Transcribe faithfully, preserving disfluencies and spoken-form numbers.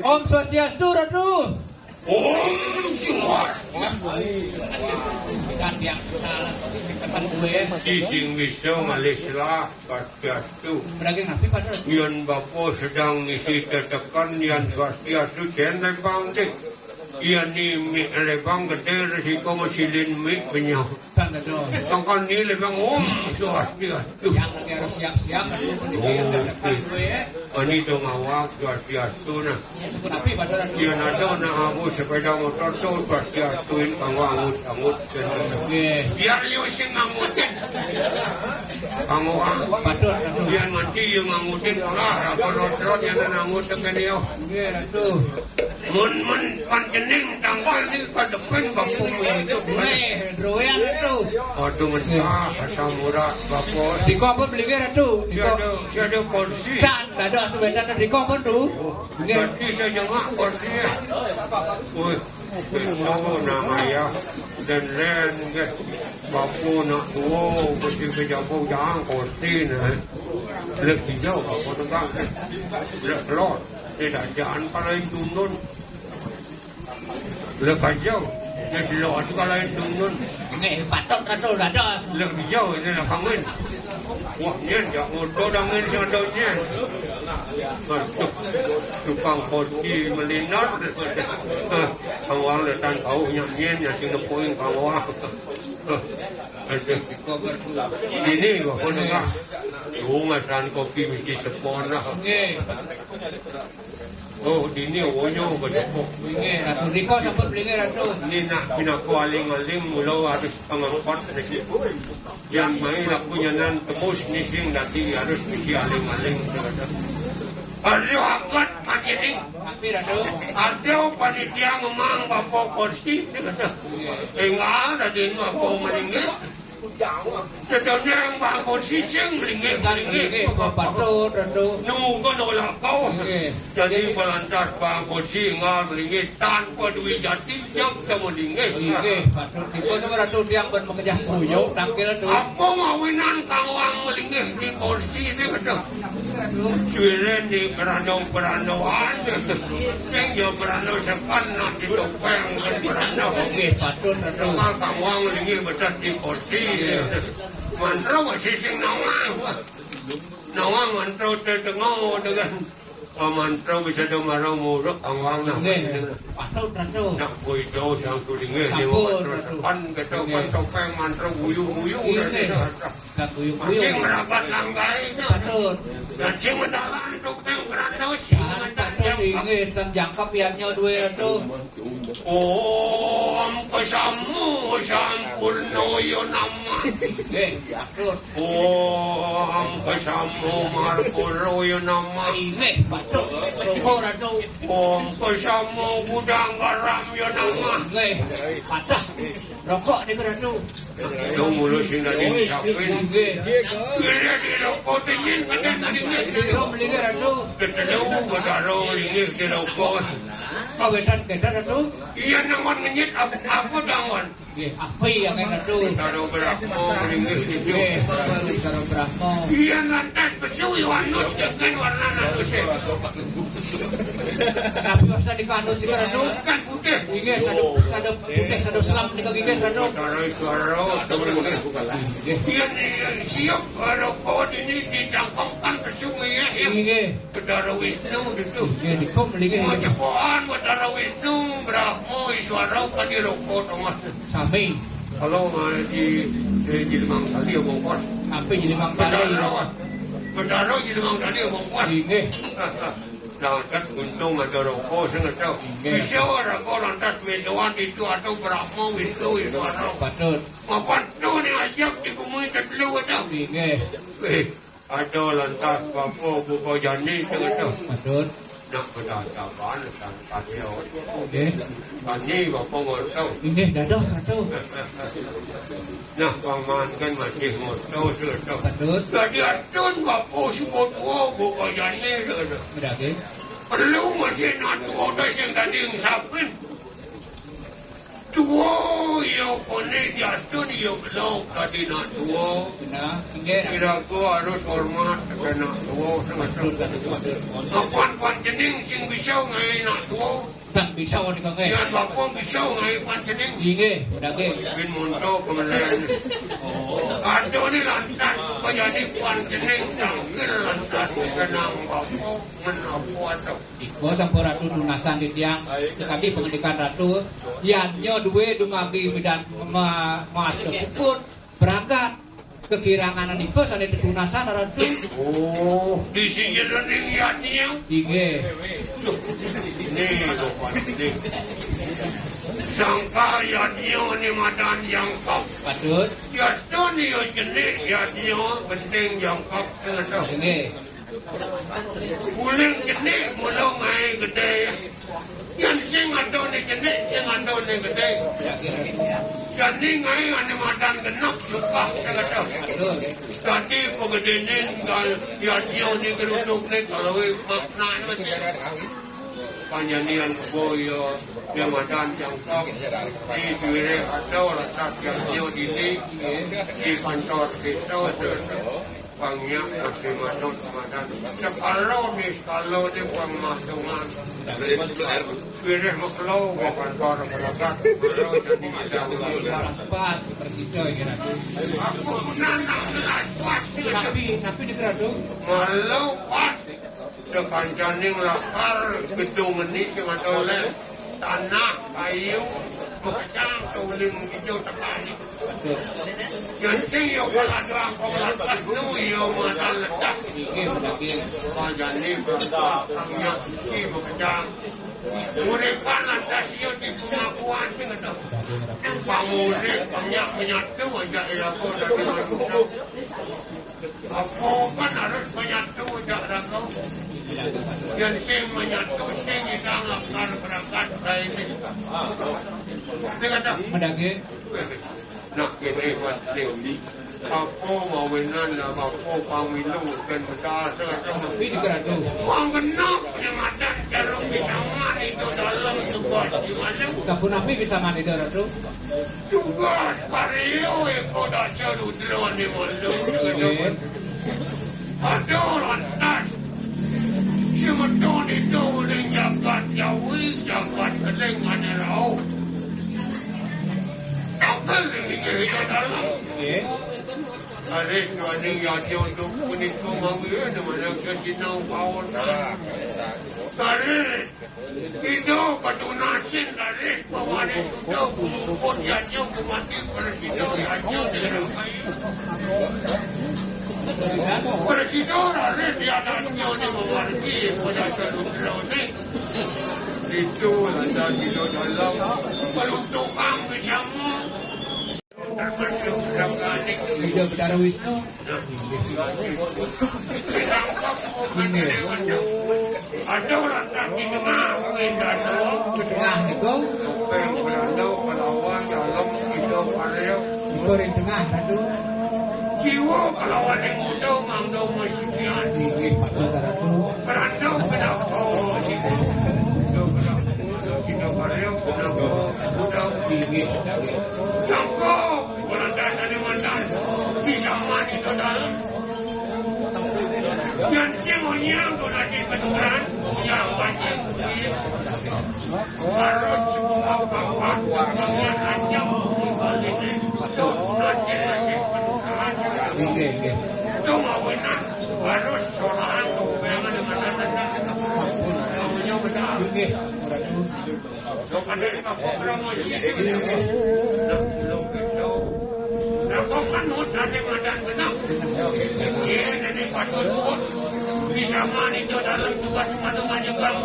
Om Swastiastu, Ratu. Om Swastiastu. Di sing bisa ngalih selah, Swastiastu. Berarti ngapi, Pak? Yén Bapa sedang ngisi tetekan, yén Swastiastu, cén lébang deh. Yén ni mi-, lébang gedé, resiko masilin mi benyah. Tangkal ni lagi ngom, Swastiastu. Yang lagi harus siap-siap, aduh, ini Oh, dia, oke. Ini dong awak, Swastiastu, nah. Ya, syukur api, Pak, Tuan. Dia nado, nah, aku sepeda motor tuh, Swastiastuin, kanggo angut-angut, Oke. Biar liu sing ngangutin. Kanggo ang-, Patut, patut. Dia nganti, dia ngangutin, lah, apa rotrot, yang ngangut, tekan dia. Oke, Ratu. Mun, mun panjenengan tangkal ni kadepin bakung itu. Wéh, druwéan itu. Aduh, mentah, asam urat, Bapa. Diko apa beli Ratu? Diko. Tiada, tiada kursi. Dan, ada asuh bedan diko apa tu? Oh, Nggih. Berarti saya jengak kursi. Wih, betul nama ya. Dan lain ke. Bapa nak tua, kursi pejabat jangan kursi nah. Lek hijau, Bapa tegak. Lek telur. Tidak jangan paling tundun. Lek hijau, dia jelas kalau itu nun. Ini patut ratu dados. Lek hijau, ini lah kangen. Wah, nyen, jak motor dangen si ada nyen. Aduh, tukang koci melinar. Kang Wang letan tahu nyak nyen, nyak sing nepuin Kang Wang. Aduh. Ini, Bapa tengah. Tuh, ngasan kopi mesti sepon lah. Nggih. Oh, dini wonyo bedepok. Nggih, Ratu. Riko sampun beli nggih, Ratu. Ini nak pinako aling-aling, mula harus pangangkot niki. Yang mai laku nyanan tembus nising dadi harus misi aling-aling. Aduh, agat, Pak Jering. Tapi, Ratu. Ada panitia ngemang bapa kursi, dia kata. Tinggal tadi bapa meninggal. Sedoneng bangko sising melinggih-melinggih. Nggih, patut, Ratu. Nungkon olah kau. Nggih. Jadi, melantas bangko singal melinggih tanpa duit jati, yang kamu linggih. Nggih, patut. Dipun sama Ratu tiang ben makejah kuyuk, tangkil, Ratu. Apa mawinan Kang Wang melinggih di kursi ini, Ratu? Suwirén di perandau-perandauan. Sing ya perandau sepan nak di topeng kan perandau. Nggih, patut, Ratu. Sepan Kang Wang linggih betas di kursi. Mantra masih sing nawang. Nawang mantra tedengo dengan mantra bisa do marang muruk Kang Wang nah. Nggih, patut, Ratu. Nak boy do sang sulinggih. Sampun, mantra Ratu. Sepan kita kan topeng mantra guyu-guyu. Nggih. Masih merapat langgai. Patut. Masih mendalan tukang berantos. Patut, inggih, tang jangkep yannya dua Ratu. Om kesamo sampurno yo nama. Nggih, patut. Om kesamo marpuro yo nama. Inggih, patut. Roko Ratu. Om kesamo gudang garam yo nama. Nggih, patah. Rokok nika Ratu. Dong mulu sing dadi ngucapin. Nggih. Kira di rokok dingin, kadang dingin. Rokok melinggih, Ratu. Ketelu, bedaro melinggih di rokok. Kawetan kedan, Ratu. Iya, nangon ngenyit, apa, apa nangon? Nggih, api ya kan, Ratu. Bedaro berapa melinggih di. Nggih, bedaro berapa. Iya, lantas pesu, iwanus, dengan warna nanus, ya. Tapi masa di kanus juga, Ratu. Kan putih. Inggih, sadu, sadu putih, sadu selam nika inggih, sadu. Betara Iswara, temen. Inggih. Iya, iya, siap, kalau kau ini dicangkemkan ke sungai ya, ya. Inggih. Betara Wisnu itu. Inggih, dikop lagi. Mau cepokan Betara Wisnu, Brahma, Iswara, kan di rokok tengah. Sami. Kalau, eh, di, di, di limang kali ya, bongkos. Sampai di limang kali. Betara, Betara di limang kali ya, bongkos. Inggih. Nah, kan untung ada rokok, saya nggak tahu. Inggih. Bisa orang kau lantas mendoan itu atau berapa itu, itu orang. Patut. Apa tu ni ajak di bumi telu ada? Inggih. Eh, ada lantas bapa buka jani, saya nggak tahu. Patut. Nak berdasaban, sang kacau. Inggih. Kami bapa nggak tahu. Inggih, dados satu. Nah, paman kan masih moto sudah. Patut. Jadi atun bapa suka tua, buka jani sudah. Berarti? Perlu masih nak tua dah sing tadi ngisapin. Tua ia koné diastun ia gelo dadi nak tua. Nah, inggih. Iraga harus hormat ka nak tua. Betul, betul, betul. Apan pan cening sing bisa ngaé nak tua. Kan bisa nika ngaé. Yan bapa bisa ngaé pan cening. Inggih, daging. Bin monto kemelen. Oh. Ada ni lantas kaya ni pan cening tangkil lantas kenang bapa men apa atau. Iko sampun Ratu tunasan titiang, sakadi pangandikan Ratu, yadnya duwé dumadi midan ma-, maas puput, bragat, kakirangan nika sané tetunasan Ratu. Oh, di sisianing yadnya. Inggih. Né, Bapak, né. Sangkal yadnya né madan jangkep. Patut. Yastun ya cenik yadnya penting jangkep. Inggih. Uling cenik mula ngaé gedé. Yan sing ada né cenik, sing ada né gedé. Yan ni ngaé ané madan genep suka kata. Dadi pagedéné gal yadnya né geruduk né kalau makna né. Panjanian kebo ya, ya madan jangkep. Di duwé ada rakat yadnya dini. Di kantor kita ada. Pang nyak masih manut madan. Sekala ni sekala ni pang masungan. Pilih makelo, bukan para melekat. Kalau jadi tidak melekat. Pas, presiden, ya. Aku pernah nak jelas pas. Tapi, tapi di Geradu. Malu pas. Sekancaning lakar gedung ini cuma toleh. Tanah, kayu, makecang, kauling hijau, tekani. Betul. Yang sing yo kalau ada angkong lantas nu yo madan letak. Inggih, inggih. Majani berapa, tangnya suci, makecang. Uripan lantas yo di pengakuan sing ada. Pangurip, banyak menyatu aja ya, aku dari manusia. Apa kan harus menyatu jak raga. Yang sing menyatu, sing idang lakar berangkat, kaini. Sing ada. Madaging. Nak kene pasti. Apa mawinan lah, apa pamilu kan besar, sing ada. Ini kerajaan. Wong genep, yang ada jarum di tangan itu dalam juga di mana. Sampun nami bisa mandi, Ratu? Tugas karya eko dasa rudra ni malu. Nggih. Ada lantas. Semeton itu uling jagat Jawi, jagat Keling, ane rauh. Apa lagi kita dalam? Nggih. Hari tuaning yajo untuk menikung manggil, mana ke sinau kawan. Hari Ida katunasin raris pawaris suda pungkur yadnya kumati prasida yadnya dirangkai. Prasida raris dianaknya ni mawargi pada saludra ni. Itu lantas ida dalam peruntukan bersama. Ida Betara Wisnu. Inggih. Ada orang tak didengar, kita tahu. Tengah niku. Belanda, Palawan, dalam, kita, Parew. Niku ring tengah, Ratu. Jiwa Palawan yang muda, mangga masikian. Inggih, patut, Ratu. Perandau, kenapa, kita, kita, Parew, kenapa, muda. Inggih. Jangkau. Walau tak ada mantan, bisa mati ke dalam. Yang semuanya aku lagi kedengaran, yang banyak harus semua bapak dengan anjang balik itu nanti lagi kedengaran. Inggih, inggih. Itu mawinan harus sorangan kepengen dengan anak-anak. Maunya benar. Inggih. Lo pada lima promosi itu. Nah, belum gitu. Nah, kok kan mau tadi madan benar. Iya, jadi patut pun bisa mani ke dalam tugas madu maju kamu.